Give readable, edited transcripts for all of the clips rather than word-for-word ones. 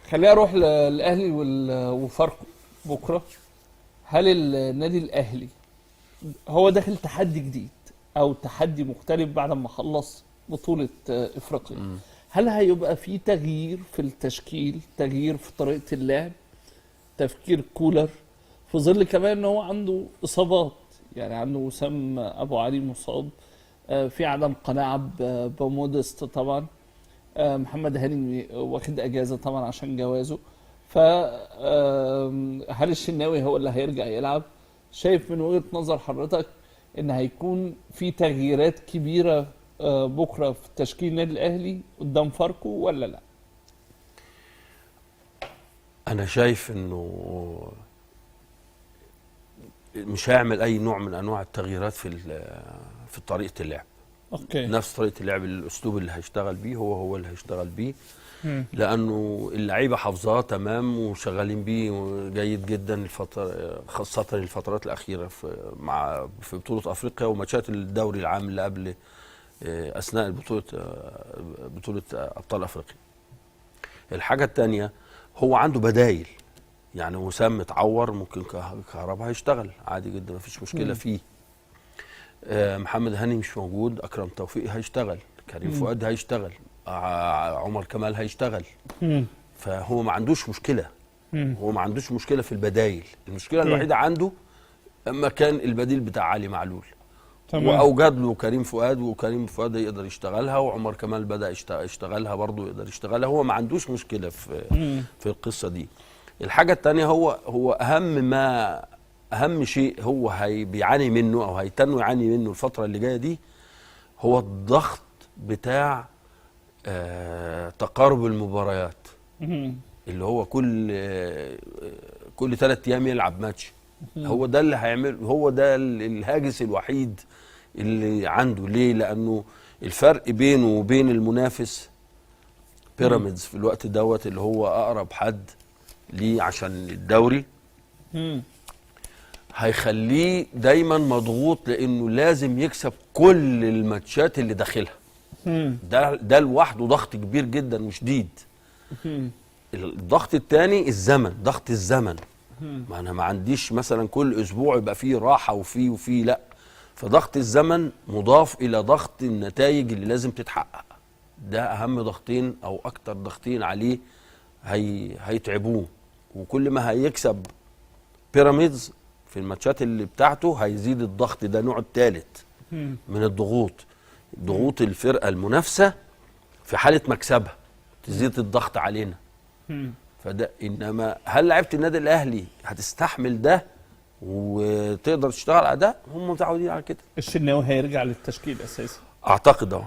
خلينا اروح للاهلي وفاركو بكره. هل النادي الاهلي هو داخل تحدي جديد او تحدي مختلف بعد ما خلص بطولة افريقيا؟ هل هيبقى في تغيير في التشكيل، تغيير في طريقة اللعب، تفكير كولر، في ظل كمان ان هو عنده اصابات؟ يعني عنده وسام ابو علي مصاب، في عدم قناعة بمودست طبعا، محمد هاني واخد اجازة طبعا عشان جوازه، ف هل الشناوي هو اللي هيرجع يلعب؟ شايف من وجهة نظر حضرتك ان هيكون في تغييرات كبيرة بكرة في تشكيل النادي الاهلي قدام فاركو ولا لا؟ انا شايف انه مش هيعمل اي نوع من انواع التغييرات في طريقه اللعب. okay. نفس طريقه اللعب، الاسلوب اللي هيشتغل بيه هو اللي هيشتغل بيه، لانه اللعيبة حافظاه تمام وشغالين بيه جيد جدا الفترة، خاصة الفترات الاخيرة في بطوله افريقيا وماتشات الدوري العام اللي قبل، اثناء البطوله، بطوله ابطال افريقيا. الحاجة الثانية هو عنده بدايل، يعني وسام متعور ممكن كهربا هيشتغل عادي جدا، مفيش مشكلة فيه. محمد هاني مش موجود، اكرم توفيق هيشتغل، كريم فؤاد هيشتغل، عمر كمال هيشتغل. فهو ما عندوش مشكلة. هو ما عندوش مشكلة في البدايل. المشكلة الوحيدة عنده اما كان البديل بتاع علي معلول. واوجد له كريم فؤاد، وكريم فؤاد يقدر يشتغلها، وعمر كمال بدا يشتغلها برضه، يقدر يشتغلها. هو ما عندوش مشكلة في القصة دي. الحاجة الثانية هو اهم شيء هو هي بيعاني منه او هيتنه يعاني منه الفترة اللي جاية دي، هو الضغط بتاع تقارب المباريات، اللي هو كل 3 ايام يلعب ماتش. هو ده اللي هيعمل، هو ده الهاجس الوحيد اللي عنده. ليه؟ لانه الفرق بينه وبين المنافس بيراميدز في الوقت دوت اللي هو اقرب حد ليه عشان الدوري، هيخليه دايما مضغوط، لانه لازم يكسب كل الماتشات اللي داخلها. ده لوحده ضغط كبير جدا وشديد. الضغط الثاني الزمن، ضغط الزمن. ما انا ما عنديش مثلا كل اسبوع يبقى فيه راحة وفيه لا، فضغط الزمن مضاف الى ضغط النتائج اللي لازم تتحقق. ده اهم ضغطين او اكتر ضغطين عليه هيتعبوه. وكل ما هيكسب بيراميدز في الماتشات اللي بتاعته هيزيد الضغط ده، نوع الثالث من الضغوط، ضغوط الفرقة المنافسة في حاله مكسبها تزيد الضغط علينا. فده انما هل لعيبة النادي الاهلي هتستحمل ده وتقدر تشتغل على ده؟ هم متعودين على كده. الشناوي هيرجع للتشكيل الاساسي اعتقد اهو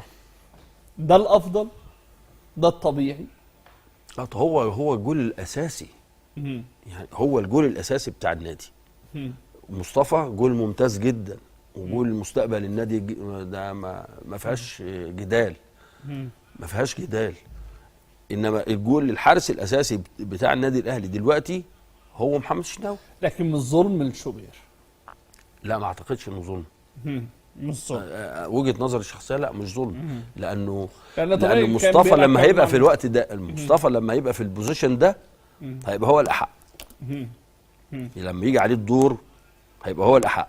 ده الافضل، ده الطبيعي. هو الجول الاساسي، يعني هو الجول الاساسي بتاع النادي. مصطفى جول ممتاز جدا، وجول مستقبل النادي ده ما فيهاش جدال، ما فيهاش جدال. انما الجول الحارس الاساسي بتاع النادي الاهلي دلوقتي هو محمد الشناوي. لكن مش ظلم لشوبير؟ لا، ما اعتقدش انه ظلم. مش ظلم. وجهه نظري الشخصية لا مش ظلم، لانه لأن مصطفى لما هيبقى في الوقت ده، مصطفى لما هيبقى في ال position ده هيبقى هو الاحق. لما يجي عليه الدور هيبقى هو الاحق.